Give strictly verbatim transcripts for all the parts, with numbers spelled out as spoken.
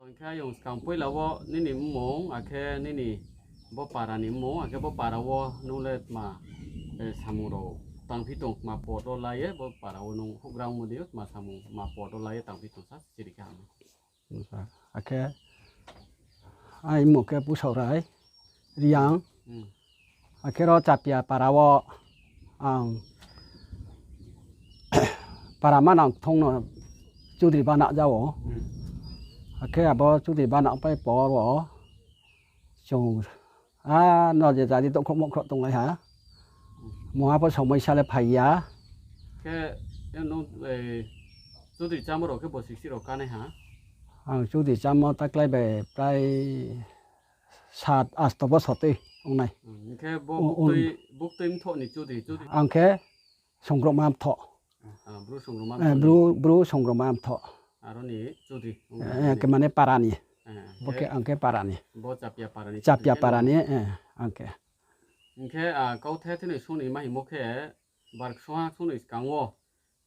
Hing khe ayong skang poila wo nini mmung, akhe nini bo para ni mmung, akhe bo para wo nung le tma, eh, samung rao tangphi tong, tma pod wo la ye, bo para wo nung houhgra ongmo dei yo tma samung, tma pod wo la ye tangphi tong sa siri khe ham. Akhe, ai mmung khe Pusaurai Reang. Hmm. Akhe ro Chapia para wo ang para manang thong no Chudri bana ja ou. Hmm. Akhe abo Chudri bana pai por wo chung, a, no je jadi dokhroh mokhroh tonglai ha. Mungha pho somoi sa le phai ya. Khe, eh, nung, eh, Chudri chámo rao khe bosi si rao kánai ha? Ang Chudri chámo taklái bai prai sat asto bosor tui ong nai. Hmm, hing khe bo o, o, buktui, buktui mthoh ni Chudri, Chudri. Ang khe Songroma Mthoh. Ah, Bru Songroma, eh, Mthoh ni. Bru, Bru Songroma Mthoh. Aro ni Chudri. Eh, khe mane para ni. Eh, bo khe ang khe para ni. Bo Chapia para ni Chapia Chudri para ni, eh, ang khe. Hing khe, ah, kauthai thini sung ni ma hingmo khe, bar ksungha sung ni skang wo,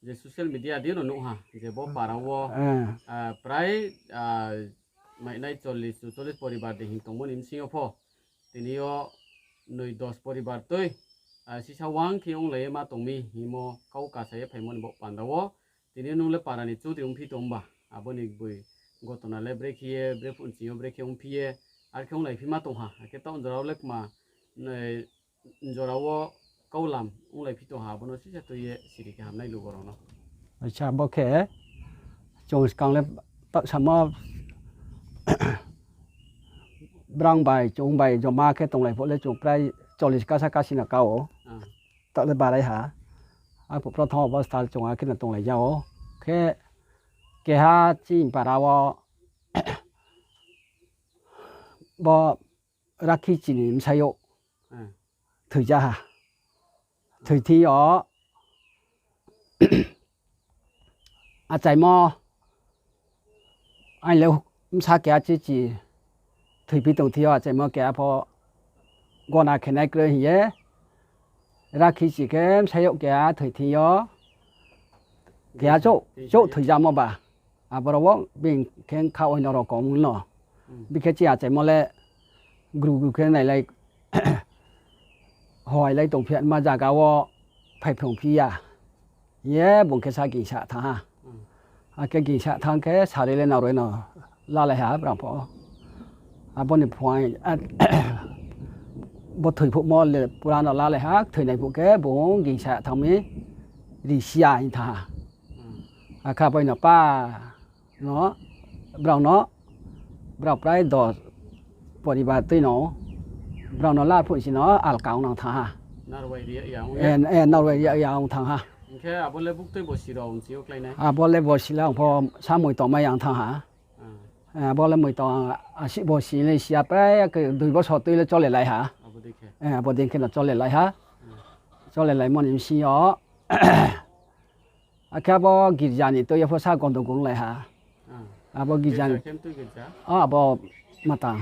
je social media di no nuh ha, je bo para wo, eh, ah, prai, ah, mainai chollis, chollis poribar de hing tongmo ni bsing yo pho, tini yo noi dos poribar tui, ah, sisa wang khe onglai ye ma tong mi hingmo kau kasa ye phaimo ni bo panda wo, tini yo nung le para ni Chudri ongphi tong ba, abo ni boi gotona le brekhe ye, brephuh nching yo brekhe ongphi ye, arkhe onglai phi ma tong ha, akhe taoh jora wo le kma, eh, jora wo kaulam onglai phi tong ha, abo no sisa tui ye siri khe hamnai lugo rao no. Acha, bo khe chung skang le taoh samo brang bai, chung bai joma khe tonglai phuh le chung prai chollis kasa kasi no ka ou. Ah. Taoh le barai ha. Arphuh prothom obostha chung akhe no tonglai ja ou. Khe keha chini para wo bo Rakhi chini bsayouh, hmm, thoi ja ha. Thoi thing yo achaimo, aini le bsa keha chichi thoiphi tong thing yo achaimo keha pho gona khenai kroi hing ye, Rakhi chi khe bsayouh keha thoi thing yo, keha chouh, chouh thoi jamo ba. Aboro wo bini khe kha oino rokom no. Hmm. Bikhe chi achaimo le gru gru khe nailai, hoailai tongphi ma zaga wo phaiphrungphi ya. Ye bung khe sa gingsa thanng ha. Hmm. Akhe gingsa thanng khe sari le naoroi no lalai ha brang pho. Abo ni phuaing, a, bo thoiphuhmo le pura no lalai ha, thoinai phuh khe bung gingsa thanng mi risi ya hing thanng ha. Hmm. Akhe abo no pa no, brao no, brao prai dos poribar tui no, brao no la phuh si no alka ong nang thanng ha. Narwai ri ya ong ye? Eh, eh, narwai ri ya ong thanng ha. Hing khe abo le buktui bosi rao nching yo klái nai? Abo le bosi le ang pho sa moi tongmai yang thanng ha. Ah. Eh, abo le moi tong, asi bosi le si ya prai, akhe dui bosor tui le chole lai ha. Abo dei khe? Eh, abo dei khe no chole lai ha. Hmm. Chole laimo ni bsing yo. Akhe abo girja ni tui ye pho sa gondogol lai ha. Ah. Abo girja ni. Girja khe mtui girja? O, abo matang.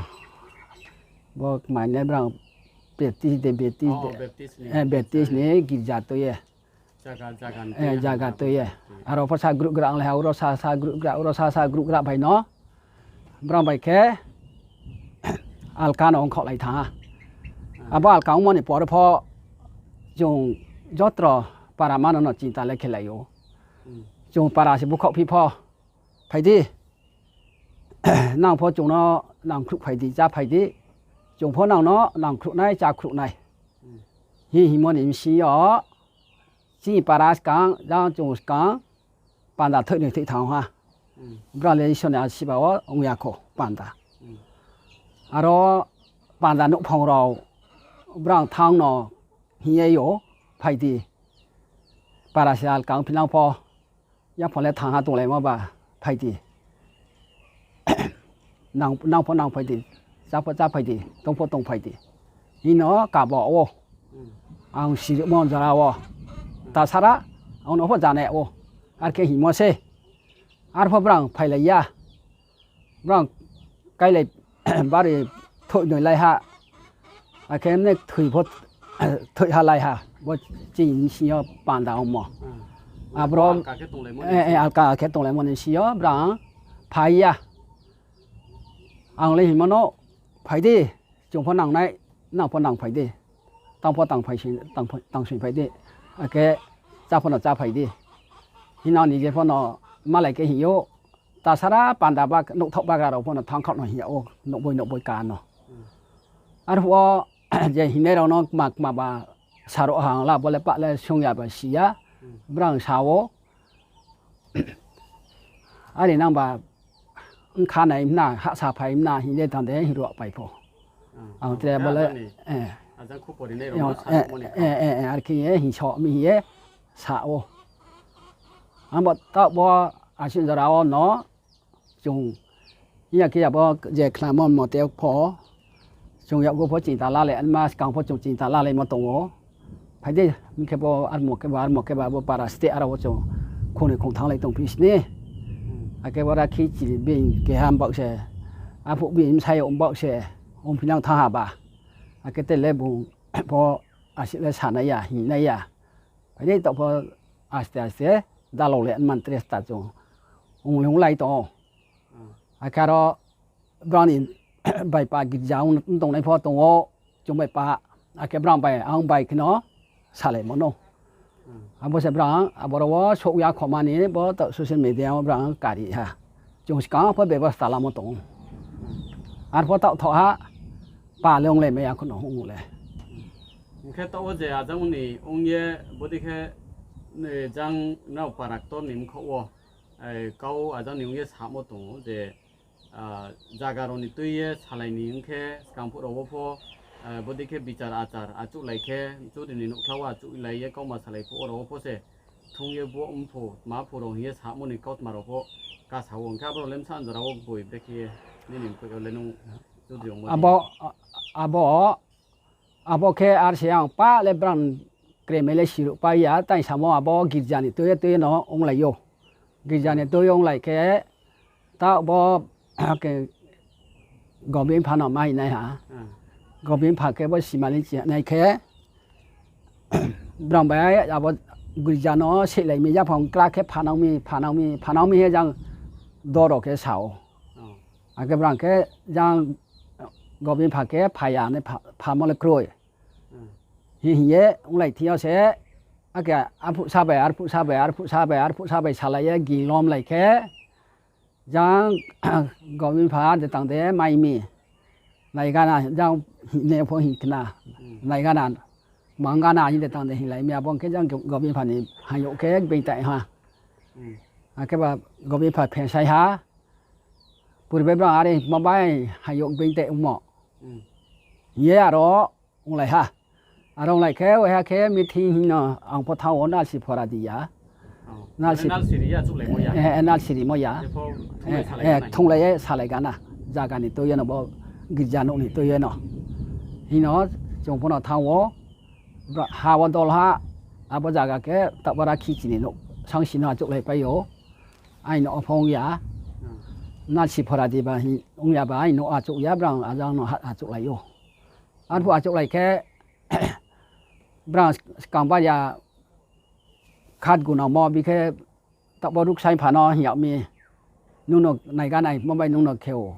Bo kmai ne brang Baptist de, Baptist de. Oh, Baptist ni. Eh, Baptist ni girja tui ye. Zaga, zaga ni tui ye. Eh, zaga tui ye. Aro pho sa group gra ong lai ha, aro sa sa group gra, aro sa sa group gra bai no. Brang bai khe alka no ongkhaohlai thanng ha. Abo alka ongmo ni por pho chung jotro para mano no chinta le khelai ou. Chung para se bukhaohphi pho, phai di. Nang pho chung no nangkhruh phai di, chá phai di. Chung pho nang no nangkhruh nai, chákhruh nai. Hing hingmo ni bsing yo chini para skang, jang chung skang, panda thoihnoi thoih thanng ha. Brang le Isor ni asiba wo ong ya kho panda. Aro panda nouhphang rao brang thanng no hing ye yo, phai di. Para se alka ongphi nang pho, yaphang le thanng ha tonglaimo ba, phai di. Nang, nang pho nang phai di, chá pho chá phai di, tong pho tong phai di. Hing no kaba wo. Ang sirimo jora wo. Tasara, ang no pho janai wo. Arkhe hingmo se. Arpho brang phailai ya. Brang kailai bari thoihnoi lai ha. Akhe mne thoi pho thoih ha lai ha. Bo chini bsing yo panda ongmo. Aboro alka khe tonglaimo ni bsing yo brang phai ya. Ang le hingmo no, phai di, chung pho nangnai, nang pho nang phai di, tang pho tang phai si, tang pho tang soi phai di, akhe chá pho no chá phai di. Hing no nije pho no malai khe hing ou, ta sara panda bak, nouhthaoh bagra rao pho no thanng khaoh no hing yag ou, nouhboi nouhboi ka no. Arphuh wo je hingnai rao no kma kma ba saruh ha ang la, bo le pah le sung ya ba si ya, brang sa ou. Are nang ba, bkha nai mna, hahsa phai mna, hing de tang de, hing ruh pai pho. Ang tre bo le, ar khe ye hing so mi hing ye sa ou. Ang bo taoh bo asin jora wo no, chung, hing ya khe ya bo je khnamo mote pho, chung yakgu pho chingta lalai, ma skang pho chung chingta lalaimo tong ou. Phai di, hing khe bo armo khe ba, armo khe ba, bo para state aro wo chung khongnoi khongtham lai tongphi sini. Akhe bo rakhi chiri bini keha mbaoh se, arphuh bini bsayouh mbaoh se, ongphi nang thanng ha ba. Akhe te le bung pho asuh le sanai ya, hingnai ya. Phai di taoh pho aste aste dalao le man tre sta chung ong le onglai tong ou. Akhe aro brao ni bai pa girja ong tongnai pho tong ou, chung bai pa, akhe brao bai ang bai kheno salaimo no. Abo se brao aboro wo souh ya khoma ni bo social media wo brao kari ha. Chung skang pho bebosta lamo tong ou. Arpho taoh thoh ha, pa le onglai mai ya kheno ong le. Hing khe taoh wo je ajang ni ong ye, bodei khe, jang nrao para ktor ni bkhaoh wo, kau ajang ni ong ye samo tong ou je, zaga rao ni tui ye salai ni ong khe, skang phuh rao wo pho, bodei khe bichar achar achouhlai khe, chudri ni nouhkhla wo achouhlai ye kauma salai phuh wo rao wo pho se, thung ye bo mphu, tma phu rao hing ye samo ni kautma rao pho kasa wo, hing khe abo rao le bsa jora wo boi brekhe ye, nini mkoih yo le nung chudri ongmo abo, abo khe ar se ang pa le brang kremai le siruh pai ya, tai samo abo girja ni tui ye tui ye no onglai ou. Girja ni tui ye onglai khe, taoh bo, khe, Gobin pha no mai nai ha. Gobin pha khe bo simali chi nai khe, brang bai abo girja no sehlai mi, japhang kra khe phanang mi, phanang mi, phanang mi he jang doro khe sa ou. Akhe brang khe jang Gobin pha khe phai ya, phamo le kroi. Hing hing ye onglai thing yo se, akhe arphuh sa bai, arphuh sa bai, arphuh sa bai, arphuh sa bai salai ye ginglomlai khe, jang Gobin pha de tang de mai mi. Naigana, jang hing ne pho hing khna. Naigana, mangana hing de tang de hinglai mi, abo ong khe jang Gobin pha ni hayouh khe being tai ha. Akhe ba Gobin pha phensai ha. Purbe brang are ma bai hayouh being tai ongmo. Hing ye aro onglai ha. Aro onglai khe, waiha khe meeting hing no ang pho thanng ou, nalsi phora di ya. Nalsi rimo ya. Thunglai ye salai gana. Zaga ni tui ye no bo girja nouh ni tui ye no. Hing no chung pho no thanng ou. Ha wo dol ha, abo zaga khe taoh bo rakhi chini nouh sangsi no achouhlai pai ou. Aini no pho ong ya. Nalsi phora di ba ong ya ba aini no achouh ya, brang ajang no achouhlai ou. Arphuh achouhlai khe, brang skang ba ya khat gunamo bi khe, taoh bo ruhsai pha no hing yag mi, nung no naiga nai mo bai nung no khe ou.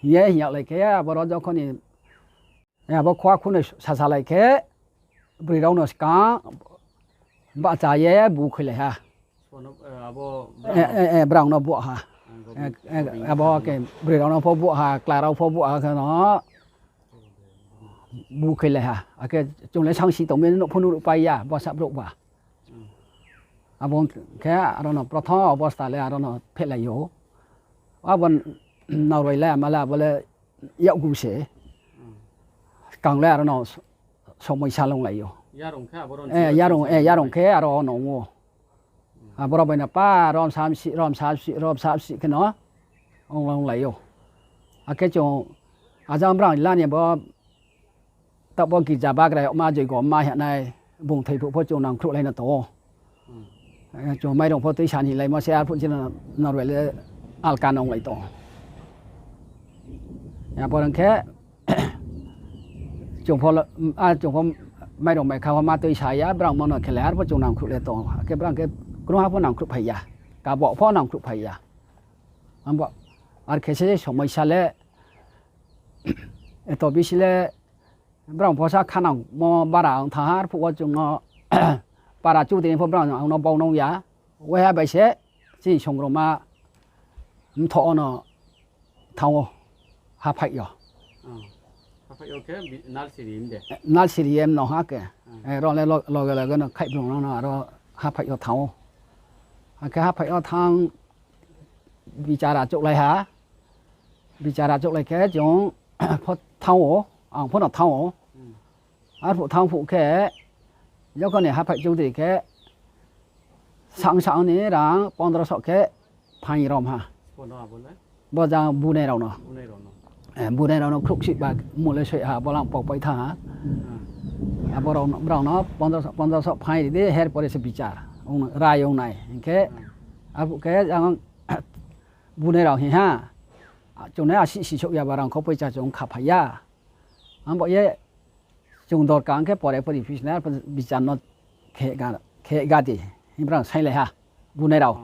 Hing ye hing yaglai khe, aboro jokhon ni, abo khua khu no sasalai khe, broi rao no skang bahcha ye bu khailai ha. Brang no buah ha. Abo khe broi rao no pho buah ha, kla rao pho buah ha khe no bu khailai ha. Akhe chung le sangsi tong mi, nouh pho nuh pai ya, bsa brouh ba. Abo khe aro no prothom obosta le aro no phehlai ou. Abo naoroi le ama le abo le yakgu se. Skang le aro no somoi sa longlai ou. Yarung khe aro no ong ou. Aboro bai no pa rom sa bsih, rom sa bsih, rom sa bsih khe no ong longlai ou. Akhe chung ajang brang la ni bo taoh bo girja bagra yagma joigo ma hing nai, bung thoi phuh pho chung nangkhruhlai no tong ou. Chung mairung pho tuisa ni laimo se arphuh chini normal le alka no onglai tong ou. Abo rong khe chung pho, chung pho mairung mai kha pho ma tuisa ya, brang mo no khe le arphuh chung nangkhruh le tong ou. Akhe brang khe krungha pho nangkhruh phai ya, kabo pho nangkhruh phai ya. Abo Ar khe se somoi sa le, eto bisi le, brao pho sa khanangmo bara ong thanng ha, arphuh wo chung no para chudri pho brao ang no bau nung ya. Waiha bai se chini songroma mthoh wo no thanng ou, haphaih yo. Nalsiri ye mnong ha khe. Ro le loge loge no khaihbrung no aro haphaih yo thanng ou. Akhe haphaih yo thanng bichar achouhlai ha. Bichar achouhlai khe chung pho thanng ou, ang pho no thanng ou. Arphuh thanng phuh khe, jokhon ni haphaih chudri khe, sang sang ni rang pondro so khe phaing rom ha. Bo jang bunai rao no. Bunai rao no khrouhsih ba mung le soi ha, bo lang paupai thanng ha. Abo rao no, brao no pondro so, pondro so phaing ri di, her pore se bichar rai ong nai hing khe, arphuh khe jang bunai rao hing ha, chung nai asi sisouh ya ba rang kho poicha chung khaphai ya. Ang bo ye chung dorkar ong khe pore pore phi sinai, arphuh bichar no khe ga di, hing brang sainglai ha, bunai rao.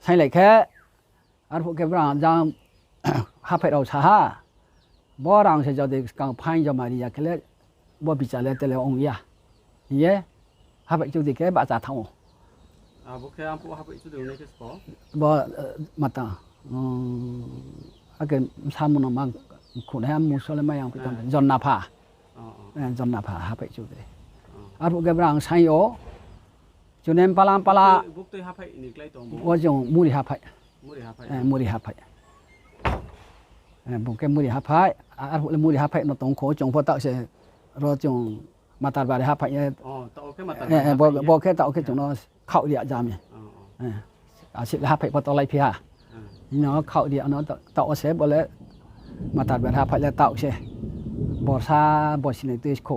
Sainglai khe, arphuh khe brang jang haphaih rao sa ha, bo rang se jodi skang phaing joma ri ya khe le, bo bichar le tele ong ya. Hing ye, haphaih chudri khe bahcha thanng ou. Bo, mata, akhe samung no ma khunai ha, muso le mai yang phi tang, Jonnapha. Jonnapha haphaih chudri. Arphuh khe brang saing yo, chung ne mpala mpala, bo chung muri haphaih. Muri haphaih. Bung khe muri haphaih, arphuh le muri haphaih no tong kho, chung pho taoh se, ro chung Matarbari haphaih ye, bo khe taoh khe chung no khaoh ri ya jami. Asi le haphaih pho tolai phi ha. Hing no khaoh ri ya no taoh wo se bo le Matarbari haphaih le taoh se. Borsa, borsi ni tui kho.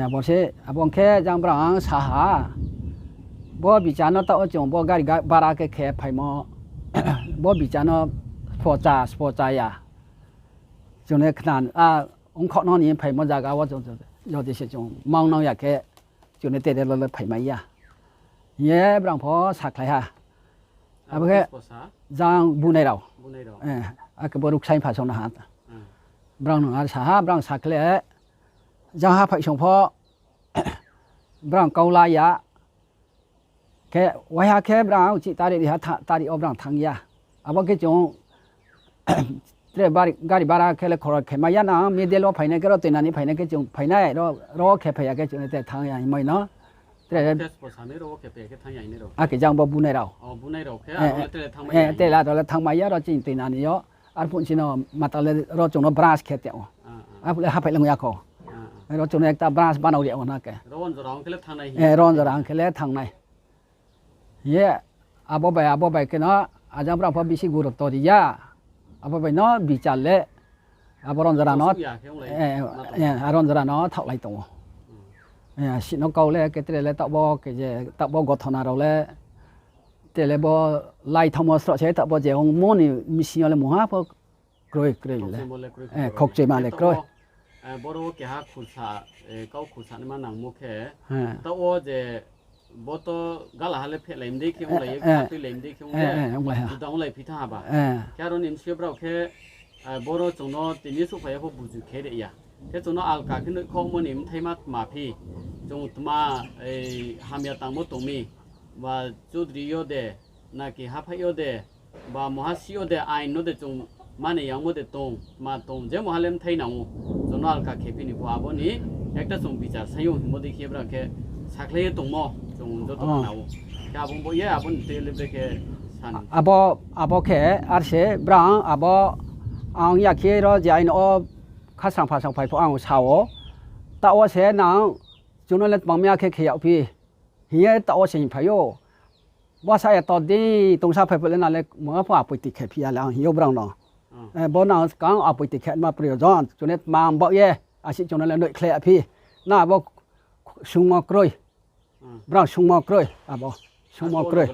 Abo se, abo ong khe jang brang ang sa ha. Bo bichar no taoh wo chung bo gari bara khe khe phaimo. Bo bichar no spocha, spocha ya. Chung ne khna, ongkhaoh no ni phaimo zaga wo, jodi se chung mang nang ya khe, chung ne tere lo le phaimai ya. Hing ye brang pho sakhlai ha. Abo khe jang bunai rao. Akhe bo ruhksaing pha song no ha. Brang no ar sa ha, brang sakhle, jang haphaih song pho, brang kau la ya. Khe, waiha khe brang uchih tarik ri ha, tarik wo brang thanng ya. Abo khe chung tre gari bara khe le khoror khe mai ya na, middle wo phainai khe, ro tuinani phainai khe chung phainai, ro khe phai ya khe chung le tre thanng ya hingmai no. Tre, akhe jang bo bunai rao. Tre la rao le thanngmai ya, ro chini tuinani yo. Arphuh si no mata le ro chung no branch khe tong ou. Arphuh le haphaih le ong ya kho. Ro chung no ekta branch banao ri ya o na khe. Ronjora ong khe le thanng nai. Ye, abo bai, abo bai khe no, ajang brang pho bisi gurutto ri ya. Abo bai no bichar le, abo Ronjora no, Ronjora no thaohlai tong ou. Si no kau le khe tre le taoh bo, khe je taoh bo gothona rao le, tre le bo lai thanngmo sroh se taoh bo je ongmo ni missing yo le mungha pho kroi, kroi le. Khokchoima le kroi. Boro wo keha khulsa, kau khulsa naima nangmo khe, taoh wo je bo to galaha le phehlai mdei khe onglai ye, kha tuilai mdei khe onglai, juda onglai phi thanng ha ba. Khe aro ni msing yo brao khe, boro chung no tini souhphai ya pho buju khe ri ya. Khe chung no alka khe noihkhouhmo ni bthaima tma phi, chung tma hamya tangmo tong mi, ba chudri yo de, naki haphaih yo de, ba muha si yo de, ain no de chung mani yangmo de tong, tma tong, je muha le bthai nang ou, chung no alka khe phi ni pho abo ni ekta chung bichar sai yo hingmo dei khe brang khe sakhlai ye tongmo chung joto khna ou. Khe abo bo ye abo ni tei le brekhe sa ni. Abo khe ar se brang abo ang ya khe ro je ain o khasrang phasrang phai pho ang sa ou. Taoh wo se nang chung no le tmang mi ya khe khe yagphi hing ye taoh wo se hing phai ou. Bsa ya to di tongsa phai pho le nang le mungha pho apoiti khe phi ya le ang hing ou brang no. Bo nang skang apoiti khe ma proyojon, chung ne tmang baoh ye, asi chung no le noihkhlai ya phi. Nang abo sungmo kroi. Brang sungmo kroi, abo sungmo kroi.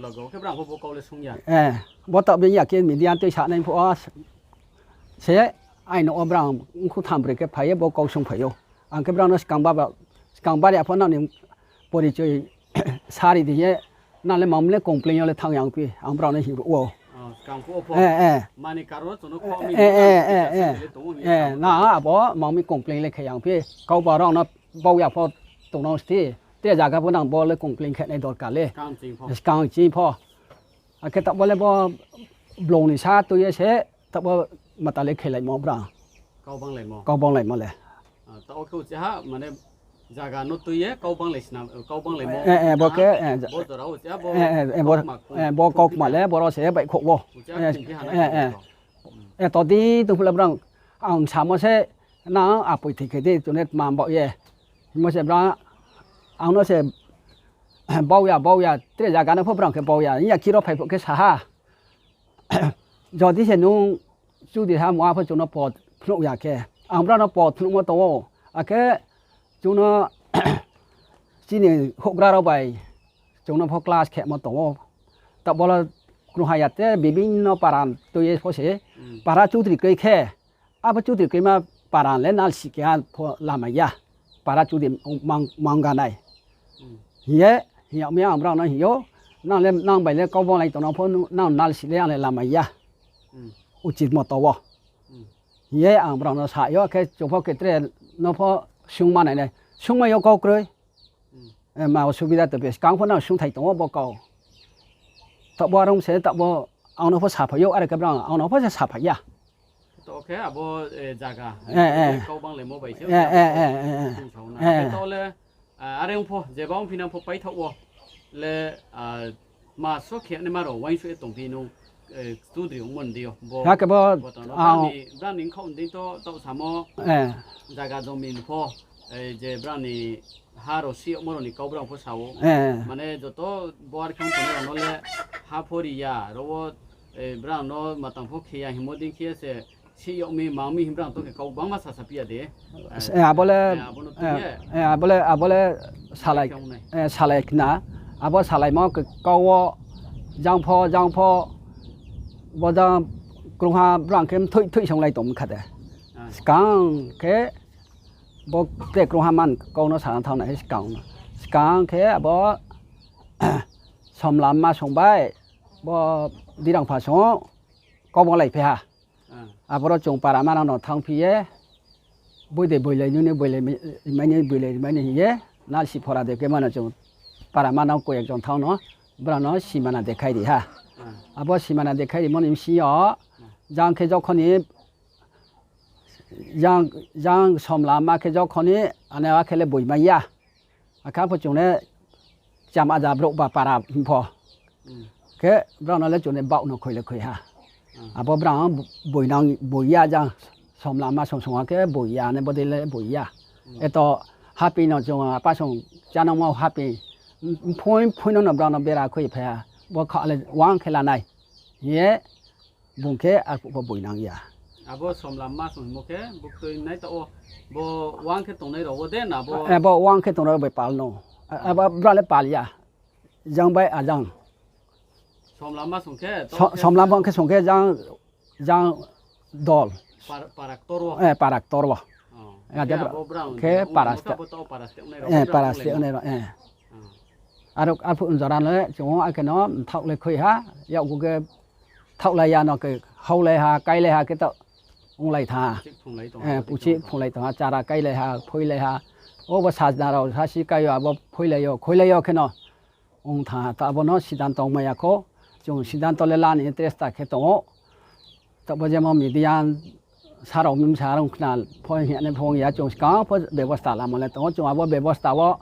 Bo taoh bini ya khe media tui sa nai phuh wo se, aino wo brang mkhu tham broi khe phai ye bo kau sungphai ou. Ang khe brang no skang ba, skang bari ya pho nang ni porichoi sari di ye, nang le mam le complain yo le thanng ya ongphi, ang brang no hing ruh ou. Skang phuh wo pho. Mani karon no chung no khaoh mi, na abo mang mi complain le khe yang phi. Kauba rao no bau ya pho tong nang sti. Tre zaga pho nang bo le complain khe nai dorkar le. Skang ching pho. Akhe taoh bo le bo blong ni sa tui ye se, taoh bo mata le khelaimo bra. Kau banglaimo le. Taoh khe uchih ha, mane zaga no tui ye kau banglai sna, kau banglaimo. Bo khe, bo kaukma le boro se baihkhouh wo. Eto di tongphi le brang, ang samo se, nang apoi thoi khe di, chung ne tma baoh ye. Hingmo se brang, ang no se bau ya, bau ya, tre zaga no pho brang khe bau ya, ya kiro phai phuh khe sa ha. Jodi se nung chudri ha mungha pho chung no po phnuh ya khe, ang brao no po phnuhmo tong ou. Akhe chung no chini houhgra rao bai chung no pho clash khemo tong ou. Taoh bo le krungha ya te bibinno para tui ye pho se, para chudri kroi khe, abo chudri kroima para le nalsi keha pho lamai ya. Para chudri mang, mangga nai. Hing ye, hing yag mi ang brao no hing ou, nang le, nang bai le kau banglai tong nang pho, nang nalsi le ang le lamai ya. Uchit moto wo. Hing ye ang brao no sa yo, khe chung pho khe tre no pho sungma nai nai. Sungmai yo kau kroi. Ma osubida tong phi, skang pho nang sungthai tong ou bo kau. Taoh bo arong se, taoh bo ang no pho saphai ou, are khe brao ang no pho se saphai ya. Taoh khe abo zaga, kau banglaimo bai se, taoh le, are ong pho, jeba ongphi nang pho paithaoh wo le, ma so khe naima rao uaingsouh ye tongphi nung, chudri ongmo ni deing yo bo. Akhe bo, brao ni khaoh ni deing to taoh samo, zaga jomin pho, je brao ni ha rao sih yagmo rao ni kau brao pho sa ou. Mane joto bo are khe ong tongnai rao no le ha pho ri ya, ro wo, brao no matang pho khe ya hingmo dei khe ye se sih yag mi, mang mi hing brao to khe kau gbangma sasaphi ya de. Abo le, abo le, abo le salai khna, abo salaimo khe kau wo jang pho, jang pho, bo jang krungha brao khe mthoih thoih songlai tong kha de. Skang khe bo tre krungha man kau no sana thanng nai skang. Skang khe abo Somla mma song bai, bo Dirangpha song, kau banglai phi ha. Aboro chung para manang no thanngphi ye, boi de boilai nini, boilai mai ni, boilai mai ni hing ye, nalsi phora de khe mano chung para manang koi ekjon thanng no, brao no simana dekhai ri ha. Abo simana dekhai rimo ni bsing yo, jang khe jokhon ni, jang, jang Somla mma khe jokhon ni, ane akhe le boi mai ya. Akhe pho chung le cham aja brouh ba para hing pho. Khe brao no le chung le baoh no khoi le khoi ha. Abo brao boi nang, boi ya jang, Somla mma song song ha khe boi ya, ne bodei le boi ya. Eto hapi no chung apa song chánangmo hapi, mphoi mphoi no no brao no bera khoi phai ha. Bo kha le wang khe la nai. Hing ye bung khe arphuh pho boi nang ya. Abo Somla mma song hingmo khe buktui nai taoh wo, bo wang khe tongnai rao wo de na bo? Bo wang khe tongnai rao bai pal no. Abo brao le pal ya. Jang bai ajang. Somla mma khe song khe jang, jang dol. Para ktor wo. Khe para ste, para ste ongnai rao. Aro arphuh jora le chung akhe no mthaoh le khoi ha, yakgu khe thaohlai ya no khe, haolai ha, kailai ha khe taoh onglai thanng ha. Uchih phunglai thanng ha, chara kailai ha, phoilai ha. Obo sajna rao sasi kai yo, abo phoilai yo, khoilai yo kheno ong thanng ha. Taoh abo no sidanto ongmai ya kho. Chung sidanto le la ni interest ta khe tong ou. Taoh bo jemo media sa rao mimsa rao khna pho hing ye pho ong ya, chung skang pho bebosta lamo le tong ou. Chung abo bebosta wo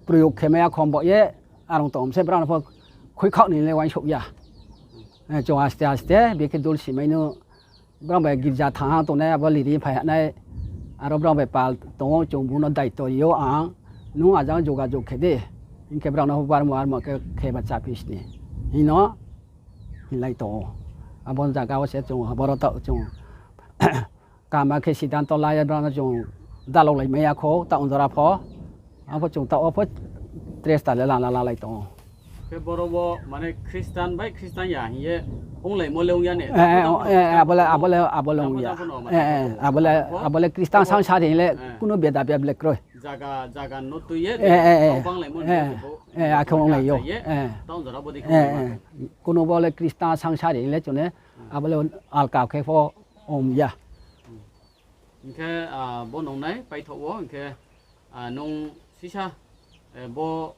proyog khe mai ya kho bo ye, arong tong se brao no pho khuikhaoh ni le uaingsouh ya. Chung aste aste bikhe dul simai no, brao bai girja thanng ha tongnai, abo liri phai ha nai, aro brao bai pal tong ou, chung bung no daito ri ou ang, nung ajang jogajog khe di, hing khe brao no barmo armo khe khe ba chaphi sni hing no hinglai tong ou. Abo ni zaga wo se chung aboro taoh chung kama khe sidanto la ye brao no chung dalao lai mai ya kho, taoh ong jora pho. Ang pho chung taoh wo pho interest ta le lana lalai tong ou. Khe boro wo mane Christian bai Christian ya hing ye onglaimo le ong ya ne? Abo le, abo le, abo le ong ya. Abo le, abo le Christian sang sa hing le kuno beda beb le kroi. Zaga, zaga no tui ye, eh, eh, eh, tao banglaimo ni, eh, khe bo, eh, akhe onglai yo, ye, eh, tao jora bo dei khe, eh, onglai ma, eh, khe. Kuno bo le Krista sangsari le chung ne, hmm, abo le alka khe pho ong ya. Hmm. Hing khe, ah, bo nung nai paithaoh wo, hing khe, ah, nung sisa, eh, bo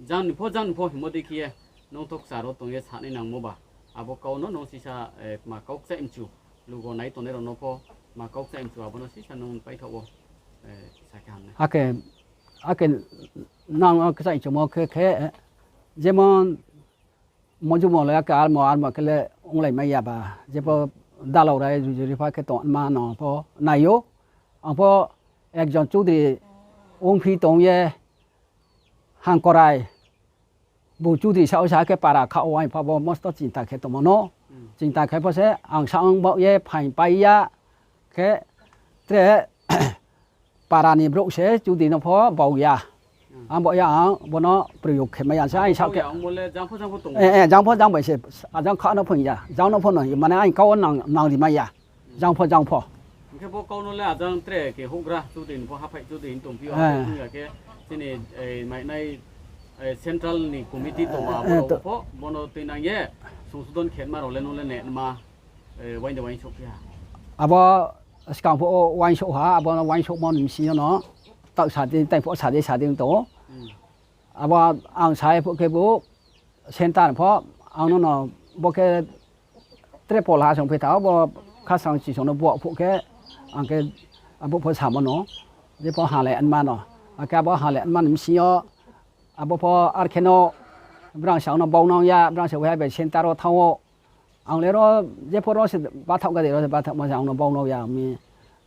jang ni pho, jang ni pho hingmo dei khe ye, nung to kchar wo tong ye sanai nangmo ba. Abo kau no nung sisa, eh, ma kau kchaih mchu, lugo nai tongnai rao no pho, ma kau kchaih mchu, abo no sisa nung paithaoh wo, eh, sa khe ham nai. Ake, ake nang kchaih mchumo khe, khe, jemon, mojumo le ake armo, armo khe le onglai mai ya ba. Jepho dalao rai jujuri pha khe tongma no pho nai ou. Ang pho ekjon chudri ongphi tong ye hangkorai. Bung chudri sao sa khe para kha wo aini pha bo mosto chinta khe tongmo no. Hmm. Chinta khe pho se ang sa ang baoh ye phaing pai ya khe tre para ni brouh se chudri no pho bau ya. Hmm. Ang baoh ya ang bo no proyog khe mai ya se ang sa khe. Ang bo le jang pho jang pho tong. Eh, eh, jang pho jang bai se, ajang kha no phaing ya, jang no pho no, mane aini kau wo nang, nang ri mai ya. Jang pho, jang pho. Hing khe bo kau no le ajang tre khe houhgra chudri ni pho haphaih chudri hing tongphi ou, eh, hing ya khe chini, eh, mainai, eh, central ni committee tong, eh, abo rao pho, bo no tuinang ye, songsodon khe ma rao le nung le ne ma, eh, uaing de uaingsouh phi ha. Abo skang pho uaingsouh ha, abo no uaingsouhmo ni bsing yo no, taoh sa di, tai pho sa di, sa di tong ou. Hmm. Abo ang sa ye phuh khe bo, centre pho, ang no no bo khe tre pol ha song phi tha, bo khasrang chisong no bo phuh khe, ang khe abo pho samo no, je pho halai anma no. Akhe abo halai anma ni bsing yo, abo pho ar khe no, brang se ang no bau nang ya, brang se waiha bai centre wo thanng ou. Ang le ro, jepho ro se bathaoh gade ro se bathaohmo se ang no bau nang ya mi.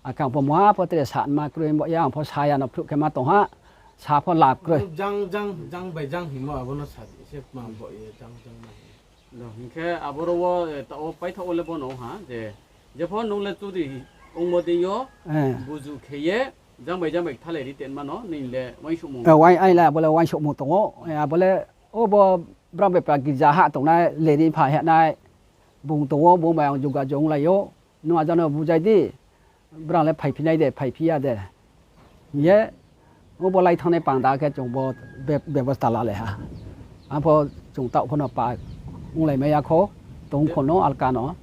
Akhe ang pho muha pho tre sa ma kroi bo ya, ang pho sa ya no phruh khe ma tong ha, sa pho lab kroi. Jang, jang, jang bai jang hingmo abo no sa di, se ma bo ye jang, jang ma hing. Do, hing khe aboro wo, eh, taoh wo paithaoh wo le bo no ha, je, jepho nung le chudri ongmo dei yo, eh, buzu khe ye, jang bai jang bai kthalai ri tenma no, nini le uaingsouhmung. Eh, uaing, aini le abo le uaingsouhmung tong ou, eh, abo le, o bo brang bai pa girja ha tongnai, leni pha ha nai, bung tong ou, bung bai ang jogajog onglai ou, nung ajang no bujai di, brang le phaiphi nai de, phaiphi ya de. Hing ye, o bo lai thanngnai panda khe chung bo be-, bebosta lalai ha. Ang pho chung taoh pho no pa onglai mai ya kho, tong kho no alka no.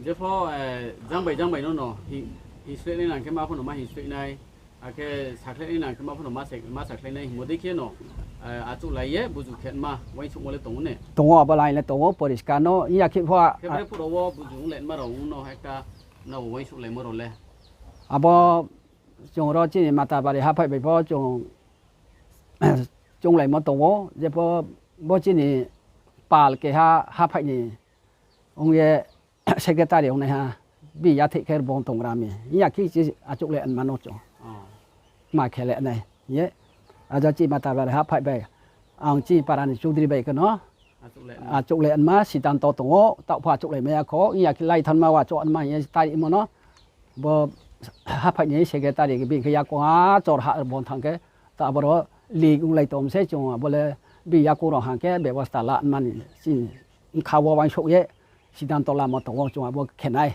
Jepho, eh, jang bai jang bai no no, hi-, hingslehnai nang khe ma pho no ma hingslehnai, akhe sakhlainai nang khe ma pho no ma sa-, ma sakhlainai hingmo dei khe no, eh, achouhlai ye buzu khe ma uaingsouhmo le tong ou ne? Tong ou, abo lai le tong ou, poriskar no, iya khe pho a-, khe bre phuh rao wo buzu onglai ma rao ong no, ekta nrao uaingsouhlaimo rao le. Abo chung ro chini Matabari haphaih bai pho chung, chunglaimo tong ou, jepho bo chini pal keha haphaih ni ong ye secretary ong naiha, bini yatheih khe bo tong gra mi. Iya khe chi achouhlai anma no chung. Oh. Ma khe le nai ye. Aja chini Matabari haphaih bai, ang chini para ni chudri bai khe no achouhlai anma sidanto tong ou, taoh pho achouhlai mai ya kho, iya khe lai thanngma wa achouh anma hing ye tarimo no. Bo haphaih ni secretary khe bini khe yakoung a chor ha bo thanng khe, ta aboro link onglai tong se chung abo le bini yakoung rao hang khe bebosta la mani chini bkha wo uaingsouh ye sidanto lamo tong ou chung abo khe nai.